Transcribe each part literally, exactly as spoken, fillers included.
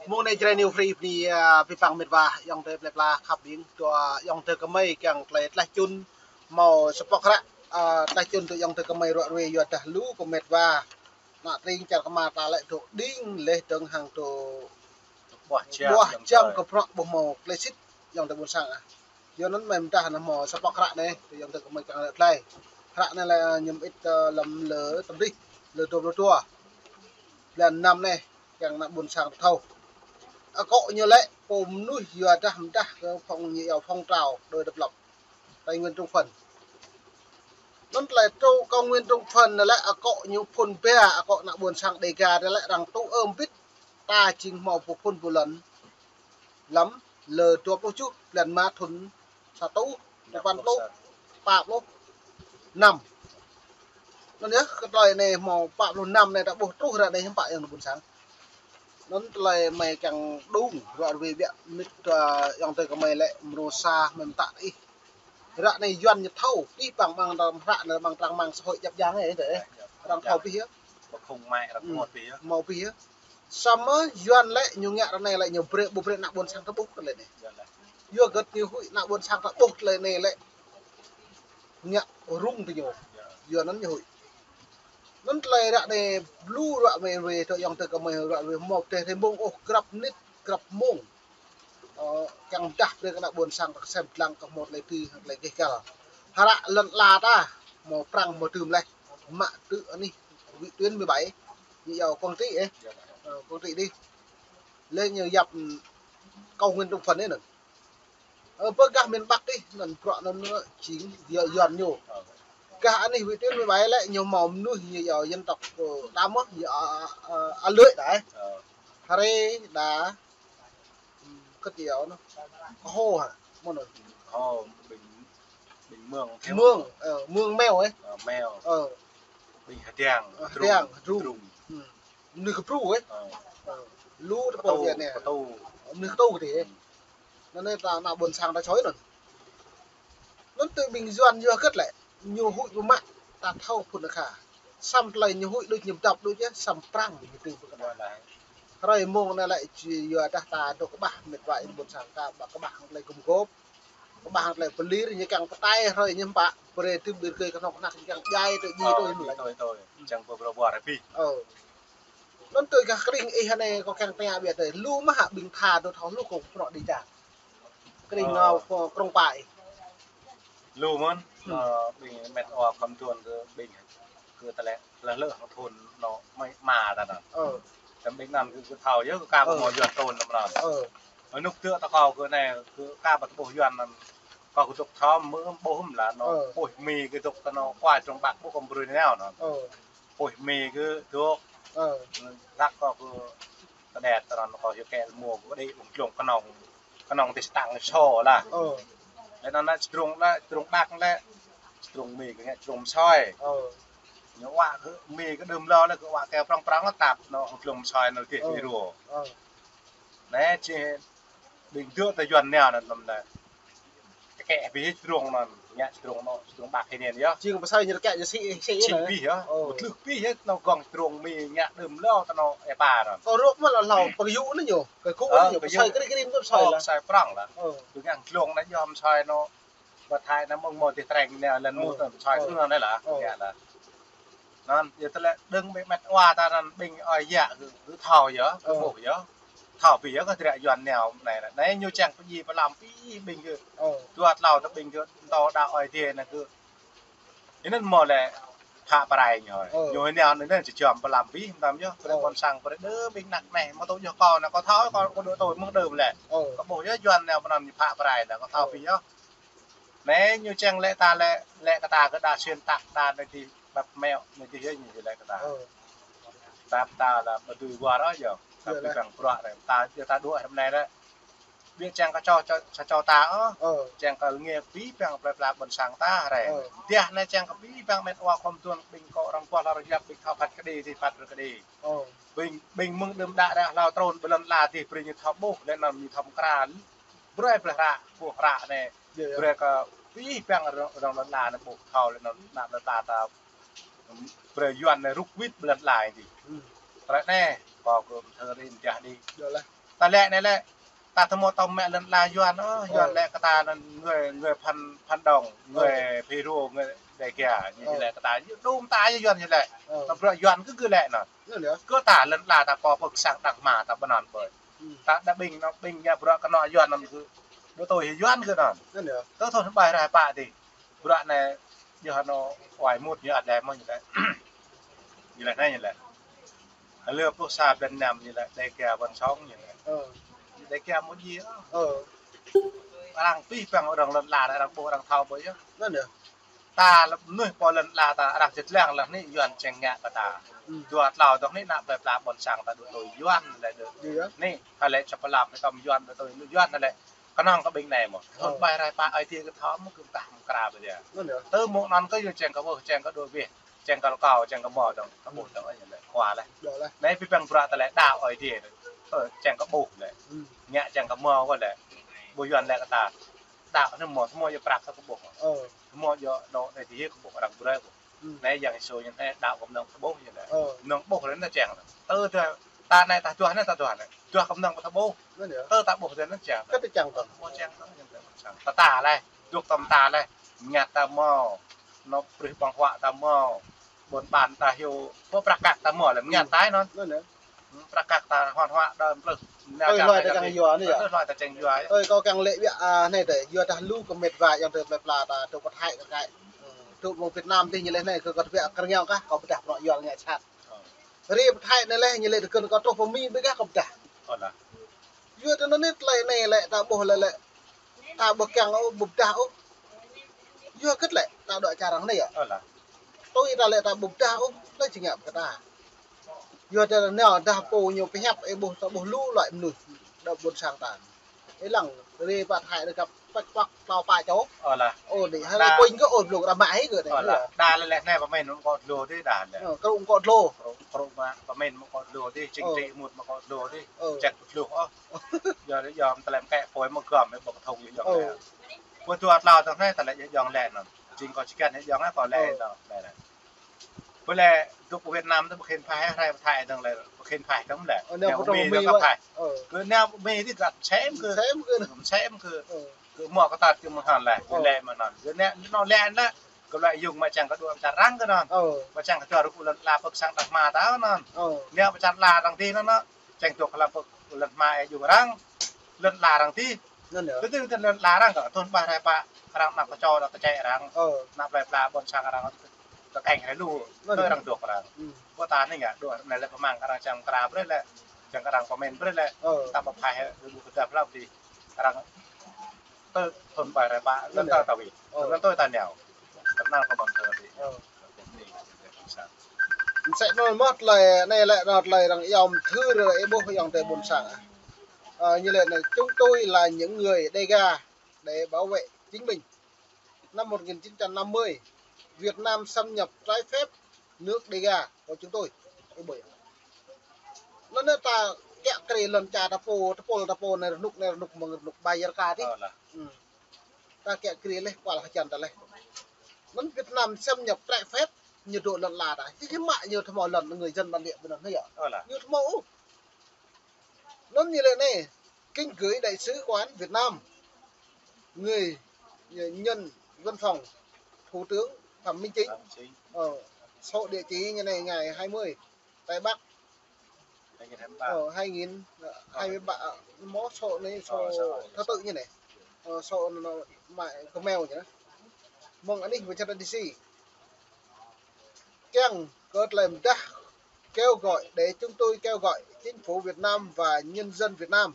Mông anai Jrai New Free bơni, a, abih bang mĕt wa ayŏng adơi plơi pla khăp ƀing, tui ayŏng adơi gơmơi kiăng tơlơi tlaih čun hmâo sa pŏk hră, a, tlaih čun tui ayŏng adơi gơmơi ruă ruê yua dah lu kơ mĕt wa ană tring čar kơmar ta lĕ dŏ đing leh dơ̆ng hăng dŏ ƀuah jam kơ bruă ƀu hmâo tơlơi sĭt ayŏng adơi ƀôn sang ah. Yua anŭn mơi mơdah anŭn hmâo sa pŏk hră anai, tui ayŏng adơi gơmơi kiăng lĕ tlaih. Hră anai lĕ ñu mơit, ơ, lăm lơ tơm rih, lơ dua pluh dua, blan năm anai, kiăng ană ƀôn sang thâo. Akŏ ñu lĕ pô mơnuih yua dah mơdah kơ phong ñu iâu phong trào đôi độc lập, Tây Nguyên Trung Phần. Anŭn tơlơi tru kơ Nguyễn Trung Phần anai lĕ akŏ ñu phŭn ba, akŏ ană ƀôn sang Đêga anai lĕ arăng tŭ ơm bit ta jing hmâo pô phŭn pô lŏn lăm lơ dua pluh tơjuh blan ma thŭn sa rơtuh dua păn pluh, pă pluh năm. Anŭn yơh, kơ tơlơi anai hmâo pă pluh năm anai ta ƀuh truh ră anai hiư̆m pă ayŏng adơi ƀôn sang. Anŭn tơlơi mơi kiăng đung, ruă ruê biă mĕt, a, ayŏng adơi gơmơi lĕ mrô sa mơi mơtă ih. Ră anai Yuan ñu thâo, ih ƀăng ƀăng tơm hră anai ƀăng trang mạng xã hội djăp djang ih, ih. Arăng thâo abih yơh. Ƀu khŏng mă arăng ƀu hmâo abih yơh. Hmâo abih yơh. Samơ̆ Yuan lĕ ñu ngă ră anai lĕ ñu brơi, ƀu brơi ană ƀôn sang ta ƀuh tơlơi anai. Yua hơget ñu huĭ ană ƀôn sang ta ƀuh tơlơi anai lĕ ngă rŭng tơ ñu. Yua anŭn ñu huĭ. Anŭn tơlơi ră anai lu ruă mơi ruê tui ayŏng adơi gơmơi ruă ruê hmâo tơlơi rơmông ôh grăp mơnit, grăp mông. Ơ, kiăng dah brơi kơ ană ƀôn sang ta kơsem dlăng kơ hmâo tơlơi tui hăng tơlơi gêh găl. Hră lŏn ala ta hmâo prăng hmâo tơm leh. Mă tŭ anih vị tuyến mười bảy. Ñu iâu Quảng Trị ih. Ơ, Quảng Trị dih. Lĕ ñu yap, ưm, kơ Nguyễn Trung Phần ih anŭn. Ơ, pơ gah miền Bắc ih anŭn bruă anŭn jing Yuan ñu. Gah anih vị tuyến mười bảy lĕ ñu hmâo mơnuih ñu iâu dân tộc, ơ, đa mơ̆, ñu, a, a, a, Lưới đa. Hre đa. Kơt iâu anŭn. Kơho hă? Mơ̆n anŭn. Kơho, ƀing, ƀing Mường, Mường, ơ, Mường Mèo ih. Ơ, Mèo. Ơ. Ƀing Hơdiang, ơ, Hơdiang, Hơdrung. Hơdrung. Mơnuih Kơbru ih. Ơ. Ơ. Lu tơpă Kơtu, Yuan anai. Kơtu. Mơnuih Kơtu kơ dih. Anŭn anai ta ană ƀôn sang ta čoi anŭn. Anŭn tui ƀing Yuan yua hơget lĕ, ñu huĭ pơmă ta thâo phŭn akha. Samơ̆ tơlơi ñu huĭ đôč ñu pơdŏp đôč yơh, samơ̆ prăng ñu tui pơkơđa. Hrơi mông anai lĕ či yua dah ta dŏ kơƀah mĕt wa ayŏng ƀôn sang ta ƀă kơƀah hăng tơlơi gum gôp. Kơƀah hăng tơlơi pơlir ñu kiăng pơtai hrơi ñu pă, brơi tơm ƀir kơi kơnŏng kơnăk ñu kiăng djai tui djai tui ñu lĕ. Tui, tui. Čang pơbruă rơbih. Ơ. Anŭn tui gah kring ih anai kâo kiăng tơña biă tui. Lu mơ̆ hă ƀing tha dŏ thâo lu kơ bruă đĭ čar. Kring, ơ, ngao kơ krông pa ih. Lu mơ̆n, ơ, ƀing mĕt wa khŏm thun kơ ƀing kơ tơlĕ leh lơ hăng thun anŏ mơi ma ta anŭn. Ơ. Tơm ƀing anŭn kơ, kơ thâo yơh kơ ka ƀu hmâo Yuan trŭn tơm anŭn. Ơ. Anŭn tơ̆ ta kâo kơ anai, kơ ka ƀu ƀuh Yuan anŭn. Kâo kơ dŏ thâo mơ̆ ƀuh hmâo lă anŏ. Ơ. Ƀuh Mi kơ dŏ ta anŏ kuai Trung Bắc ƀuh kơ brơi nao anŭn. Ơ. Ƀuh Mi kơ dŏ. Ơ. Lăk kâo kơ ta đet ta anŭn kâo yua kơ mơ̆ kơ đĭ ƀơ̆ng glông kơnơ̆ng, kơnơ̆ng tih tang sô lah. Ơ. Lĕ anŭn lĕ Trung lĕ, Trung Bắc lĕ, Trung Mi kơ ngă Trung Msoi. Ơ. Ñu wa kơ Mi kơ đưm lơ lĕ kơ wa kơ prong prong lĕ tap anŏ glông Msoi anŭn tih Mi rô. Ơ. Anai či ƀing dŏ ta Yuan nao anŭn lăm anai. Kĕ abih Trung anŭn, ngă Trung anŏ, Trung Bắc hĭ anŭn yơh. Jing pơsai ñu kĕ ñu sĭ, sĭ sĭ anŭn. Abih yơh. Ơ. Mơtlưh abih yơh, anŏ gơ̆ng Trung Mi ngă đưm lơ ta anŏ ê pa anŭn. Kâo rŏk mơ̆ lă hlâo, pơyŭ anŭn ñu. Kơ gŭ anŭn ñu, pơsai kri kri mơ̆ pơsai lă. Pơsai prong lă. Ơ. Kơ ngă glông anŭn yơh pơsai anŏ. Ƀă Thái anŭn mơ̆ng mơ̆ tih treng anai lăn mŭt anŭn pơsai tui anŭn anai lă. Ơ. Ngă lă. Anŭn, yua tơlơi đơ̆ng ƀing mĕt wa ta anŭn ƀing ơi yă kơ, kơ thâo yơh, kơ ƀuh yơh. Thâo abih yơh kơ dră Yuan nao anai lă. Anai ñu čang pơjing pơlăm abih ƀing kơ. Ơ. Dua tlâo tơ ƀing kơ, tơ đa ơi dê anŭn kơ. Anŭn mơ̆ lĕ phă pơrai ñu. Ơ. Ñu nao anŭn či čăm pơlăm abih, mơtam yơh. Ơ. Brơi ƀôn sang brơi đơ ƀing anăk anai, mơ̆ tŭ yơh kâo anŭn, kâo thâo, kâo, kâo dŏ tui mơ̆ng đưm lĕ. Ơ. Kâo ƀuh yơh Yuan nao pơ anŭn ñu phă pơrai anŭn, kâo thâo abih yơh. Anai ñu čang lĕ ta lĕ, lĕ kơ ta kơ đa xuyên tạc đa anai tih ƀăp meo, anai tih yơh ñu lĕ kơ ta. Ơ. Tap ta lă ƀu dưi war ôh yơh. Tap tui păng bruă anai. Ta, yơh ta dŏ hrŏm anai lĕ. Ƀiă čang kơ čô, čô, čô, čô ta ôh. Ơ. Čang kơ ngă abih bang plơi pla ƀôn sang ta rai. Ơ. Dah anai čang kơ abih bang mĕt wa khŏm thun ƀing kâo arăng ƀuh lŏ arăng yap ƀing thâo phat kơđi, tih phat brơi kơđi. Ơ. Ƀing, ƀing mơ̆ng đưm đă đă hlâo trŭn ƀơi lŏn ala tih brơi ñu thâo ƀuh, lĕ anŭn ñu thâo mơkra. Brơi plơi hră, ƀuh hră anai. Yơh, yơh. Brơi kơ abih bang rŏng, rŏng lŏn ala anai ƀuh thâo lĕ anŭn ană plơi pla ta. Brơi Yuan anai rŭk wĭt ƀơi lŏn ala anai tih. Ơ. Tơlơi anai, kâo kơ thơ rin jah đĭ. Yơh lah. Ta lĕ anai lĕ, ta tơmŏ tơm mĕ lŏn ala Yuan, ơ, Yuan lĕ kơ ta anŭn người, người phản, phản động, người phê rô, người Đêga, ñu lĕ kơ ta, ñu đŭng ta Yuan ñu lĕ. Ta bruă Yuan kơ gơ̆ lĕ anŭn. Kơ ta lŏn ala ta pô pơ̆k sang đah mă ta ƀơi anŭn ƀơi. Ta đa ƀing anŭn, ƀing ñu bruă kơnŏ Yuan anŭn kơ, đô tui Yuan kơ anŭn. Tơ thun ƀai rai pă dih. Bruă anai, yua anŭn, oai mŭt ñu ăt lĕ mơ̆ ñu lĕ. Ñu lĕ anai ñu lĕ. Lơ pluh sa blan năm ñu lĕ, Đêga ƀôn song ñu lĕ. Đêga mŭt djai. Arăng pih păng arăng lŏn ala, arăng ƀuh arăng thâo ƀơi yơh. Ta lĕ mơnuih pô lŏn ala ta, arăng čơt lăng lăng anai Yuan čeng ngă kơ ta. Dua tlâo dŏng anai ană plơi pla ƀôn sang ta đô tui Yuan lĕ đô. Anai, ta lĕ čơp lăm, tơm Yuan đô tui Yuan lĕ. Kơnơ̆ng kơ ƀing anai mơ̆. Thun ƀai rai pă ai tiê kơ thâo mơ̆ kơ pơdah mơ̆ kra ƀơi yơh. Tơ mơ̆ng anŭn kơ yua čeng kơ ƀuh, čeng kơ đô bih. Čeng kơ rơkâo, čeng kơ mơ̆ dŏng, kơ ƀuh dŏng, ñu lĕ, khua lĕ. Anai pih păng bruă ta lĕ đaŏ ai tiê. Ơ, čeng kơ ƀuh lĕ. Ngă čeng kơ mơ̆ kơ lĕ. Ƀuh Yuan lĕ kơ ta. Đaŏ anai mơ̆, tơmŏ yua prăk kơ ƀuh. Tơmŏ yua dŏ anai tiê kơ ƀuh, arăng brơi ƀuh. Anai yang sô ñu anai đaŏ kơ mơnơ̆ng ta ƀuh ñu lĕ. Mơnơ̆ng ƀuh lĕ anai čeng. Tơ ta, ta anai ta duah anai ta duah anai. Duah kơ mơnơ̆ng ta ƀuh. Anŭn yơh. Tơ ta ƀuh tơ anŭn čang. Kơ ta čang tơ. Mơ̆ čang tơ anŭn čang. Tơ ta lĕ, dŏ tơm ta lĕ. Ngă ta mơ̆. Nŏ prih ƀơ̆ng huă ta mơ̆. Ƀôn ƀan ta hyu. Pơ prăk kăk ta mơ̆ lĕ ngă ta anŭn. Anŭn yơh. Prăk kăk ta huă huă đơm plư. Tui hluai ta čang yua anai yơh. Tui hluai ta čang yua yơh. Tui kâo kiăng lĕ biă, a, anai tơ, yua dah lu kơ met wa yang tơ plơi pla ta, tơ pơthai kơ kai. Tơ mơ̆ng Việt Nam tih ñu lĕ anai kơ kơ biă kơ rơngiao kah, kâo pơdah bruă Yuan ngă sat. Ri pơthai anai lĕ, ñu lĕ tơkơ̆n kơ truh pơ Mi ƀơi gah kơ pơdah. Yua tơ anŭn anai tơlơi anai lĕ, ta ƀuh lĕ lĕ. Ta ƀuh kiăng ôh, ƀu pơdah ôh. Yua kơ lĕ, ta dŏ čar arăng anai yơh. Tui ta lĕ ta ƀu pơdah ôh, tơlơi či ngă kơ ta. Yua tơ anai dah pô ñu pơhiăp, ih ƀuh ta ƀuh lu loại mơnuih. Dŏ ƀôn sang ta. Ih lăng, ri pơthai rơgăp păk păk tlâo pă čô. Ơ lah. Ơ, đĭ, hai đa, pôñ kơ, ơ, blung ră mă hĭ kơ đa lah. Đa lĕ lĕ anai pơmĭn mơ̆ng kâo dlô dih đa lĕ. Ơ, kơ rŭng kâo dlô. Kơ rŭng, kơ rŭng mă pơmĭn mơ̆ng kâo dlô dih, chính trị mŭt mơ̆ng kâo dlô dih. Ơ. Čang kơ dlô ôh. Yua, yua, tơlơi mơkĕ pô mơ̆ gơm, mơ̆ kơthŭng yua. Ơ. Pơ dua tlâo tơ̆ng anai, ta lĕ yua yŏng lĕ anŭn. Jing kâo či kiăng yua yŏng anai, kâo lĕ anŭn, lĕ anŭn. Pơ lĕ dŏ pơ Việt Nam tơ pơkhĭn phaih, rai pơthai dơ̆ng lĕ, pơkhĭn phaih tơ̆ng lĕ. Ơ, nao pơ Mi dŏ phaih. Ơ. Kơ nao pơ Mi dih găt sem kơ. Sem kơ. Sem kơ. Ơ. Kơ mơ̆ kơ tơt kơ mơ̆ hăn lĕ, kơ lĕ mơ̆ anŭn. Kơ nao, nao lĕ lĕ, kơ lĕ yŭng mă čang kơ dua čar arăng kơ anŭn. Ơ. Mă čang kơ dua rơkâo lŏn ala pơ̆k sang đah mă ta anŭn. Ơ. Nao pơ čar ala arăng dih anŭn, anŭn. Čang dua kơ lăm pơ̆k lŏn mă yŭng arăng. Lŏn ala arăng dih. Anŭn yơh. Tơdơi tơdơi lŏn ala arăng kơ thun ƀai rai pă arăng ană kơčô ană tơčĕ arăng. Ơ. Ană plơi pla ƀôn sang arăng. Tơ keng rai lu, tơ arăng dŏ arăng. Ơ. Ƀu ta anai ngă, dŏ anai lĕ pơmăng arăng čang kra brơi lĕ, čang arăng pơmĭn brơi lĕ, ơ, ta ƀu phaih, ƀu kơ dap lăp dih. Arăng tơ thun ƀai rai pă, lŏn tơ ta wĭt, lŏn tơ ta nao. Kơnăl kơ ƀôn tơ dih. Ơ. Mơsĕ anŭn mơ̆ tơlơi, anai lĕ anŭn tơlơi arăng yom thư rơ ih ƀuh yŏng tơ ƀôn sang. Ơ, ñu lĕ anai, chúng tôi là những người Đêga để bảo vệ chính mình. Năm một nghìn chín trăm năm mươi, Việt Nam xâm nhập trái phép nước Đêga của chúng tôi. Ơ, ƀơi. Anŭn anai ta kiăng kri lŏn čar ta pô, ta pô, ta pô anai rơnŭk, anai rơnŭk mơ̆ng rơnŭk Bayerka dih. Ơ lah. Ơ. Ta kiăng kri leh, kual hơjăn ta leh. Anŭn Việt Nam xâm nhập trái phép, ñu dŏ lŏn ala ta. Či či mă ñu tơmŏ lŏn người dân bản địa ƀơi anŭn anai yơh. Ơ lah. Ñu tơmŏ ôh. Anŭn ñu lĕ anai, kính gửi đại sứ quán Việt Nam, người, ờ, nhận văn phòng Thủ tướng Phạm Minh Chính. Phạm Minh Chính. Ờ, số địa chỉ như này, ngày hai mươi, Tây Bắc. Hai nghìn hai mươi ba. Ờ, hai nghìn, ờ, hai mươi ba, mơ̆ số anai, số, ờ, số thứ tự như này. Ờ, số nó, nó, mă, Gmail nhỉ? Mơ̆ng anih Washington D C. Kiăng kơ tơlơi pơdah kêu gọi, để chúng tôi kêu gọi chính phủ Việt Nam và nhân dân Việt Nam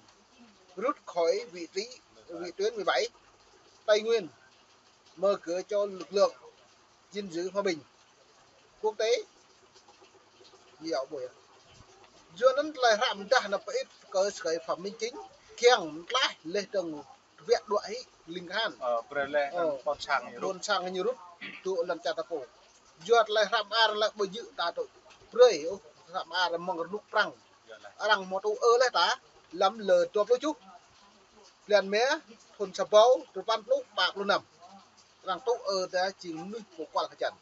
rút khỏi vị trí, vị tuyến mười bảy Tây Nguyên, mở cửa cho lực lượng gìn giữ hòa bình quốc tế. Yua ƀơi. Yua anŭn tơlơi hră pơdah anŭn pơĭt kơ sơkai Phạm Minh Chính, kiăng tlaih leh dơ̆ng Wĕ đuaĭ hĭ ling kahan. Ơ, brơi lĕ, ơ, ƀôn sang ñu rŭt. Ƀôn sang ñu rŭt, dŏ lŏn čar ta pô. Yua tơlơi hră mơar lĕ ƀu djơ̆ ta tŭ. Brơi, ơ, hră mơar mơ̆ng rơnŭk Prăng. Arăng mơ̆ tŭ ơ leh ta, lăm lơ dua pluh tơjuh. Blan Me, thun sa rơbâo, dua păn pluh, pă pluh năm. Arăng tŭ ơ ta jing mơnuih pơkual kơjăn.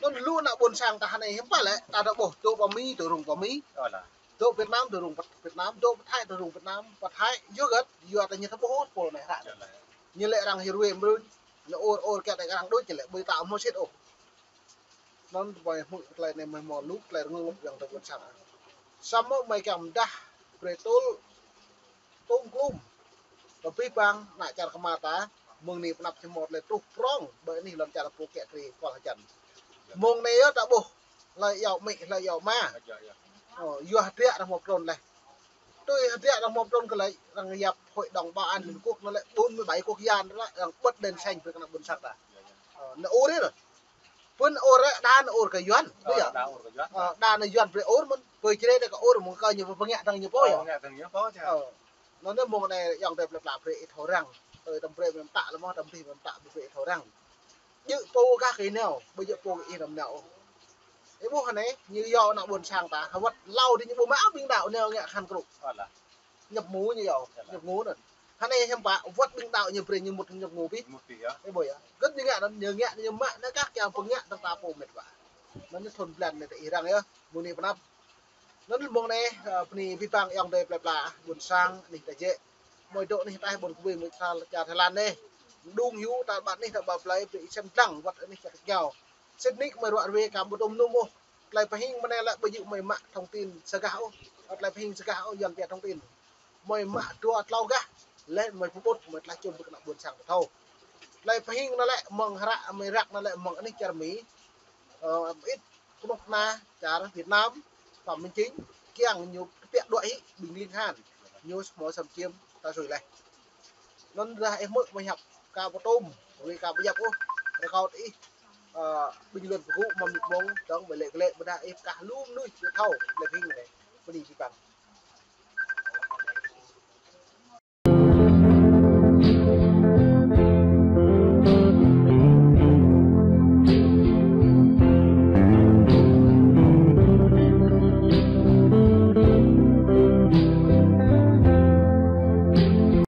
Anŭn lu ană ƀôn sang ta hơnai hiư̆m pă lĕ, ta dŏ ƀuh, dŏ pơ Mi, dŏ rŭng pơ Mi. Ơ lah. Dŏ Việt Nam tơ rung Việt Nam, dŏ pơ Thái tơ rung Việt Nam, pơ Thái yua hơget, yua ta ñu thâo ƀuh ôh pô anai hră. Ñu lĕ arăng hơruê mrưn, ñu ôr ôr kiăng đĕ arăng đôč ñu lĕ ƀơi ta hmâo sĭt ôh. Anŭn ƀơi hmư̆ tơlơi anai mơi hmâo lu tơlơi rơngot yang tơ ƀôn sang. Samơ̆ mơi kiăng mơdah brơi tơl tông klum. Tơ abih bang ană čar kơmar ta, mơ̆ng anai pơ anăp či hmâo tơlơi truh prong, ƀơi anih lŏn čar pô kiă kriê kual hơjăn. Mơ̆ng anai yơh ta ƀuh, hlơi iâu amĭ, hlơi iâu ama. Ơ, yua hơdră arăng hmâo pơtrŭn laih. Tui hơdră arăng hmâo pơtrŭn kơ laih, arăng yap Hội đồng Bảo an Liên Hợp Quốc anŭn lĕ bốn mươi bảy quốc gia anŭn lĕ arăng bật đèn xanh brơi kơ ană ƀôn sang ta. Ơ, anŭn ur yơh. Pun ur đa anŭn ur kơ Yuan, ƀu yơh? Đa anŭn ur kơ Yuan. Ơ, đa anŭn Yuan brơi ur mơ̆n, pơ Jrai đa kơ ur mơ̆n kơ ñu pơngă tăng ñu pô yơh. Pơngă tăng ñu pô yơh. Ơ, anŭn mơ̆ng anai yang tơ plơi pla brơi ih thâo răng. Tơ tăm brơi mơ̆n ta lĕ mơ̆ tăm brơi mơ̆n ta brơi ih thâo răng. Djơ̆ pô kah kơ ih nao, ƀu djơ̆ pô kơ ih răm nao. Ih ƀuh anai, ñu yua ană ƀôn sang ta, hơwăt hlâo dih ñu ƀu mă ƀing đaŏ nao ngă khăn krŭ. Alah. Nhập ngũ ñu yua, nhập ngũ anŭn. Hơnai hiam pă, wơ̆t ƀing đaŏ ñu brơi ñu mŭt nhập ngũ pĭ. Mŭt pĭ yơh. Ih ƀuh yơh. Gơ̆t ñu ngă anŭn, ñu ngă ñu mă, anai kah kiăng pơngă tăng ta pô mĕt wa. Anŭn ñu thun blan anai ta ih răng yơh, mơ̆ng anai pơ anăp. Anŭn mơ̆ng anai, ơ, bơni abih bang yang tơ plơi pla, ƀôn sang, anih ta jĕ. Mơi dŏ anih ta ƀôn kơwei mơi čar Thái Lan anai. Đung hyu ta ƀă anih ta ƀă plơi, brơi ih sem dlăng, wơ̆t anih čar ta kiao. Sĭt nik mơi ruă ruê kam ƀu tŭm nŭm ôh. Tơlơi pơhing mơ̆ng anai lĕ ƀu djơ̆ mơi mă thông tin sơgah ôh. Tơlơi pơhing sơgah ôh, Yuan pia thông tin. Mơi mă dua tlâo gah, laih mơi pơƀut mơi tlaih čum brơi kơ ană ƀôn sang ta thâo. Tơlơi pơhing anŭn lĕ mơ̆ng hră mơi răk anŭn lĕ mơ̆ng anih čar Mi. Ơ, mơit kơnuk kơna čar Việt Nam, Phạm Minh Chính, kiăng ñu tơbiă đuaĭ hĭ ƀing ling han. Ñu hmâo xâm chiếm ta sui laih. Anŭn dah ih hmư̆ mơi hiăp ka pơtŭm, wơi ka pơyap ôh, rơkâo ih, ơ, bình luận pơgŭ mơ̆ng mơnit mông, dơ̆ng mơi lĕ glĕ ƀôdah ih kah lu mơnuih ƀu thâo, lĕ hing anai, bơni abih bang.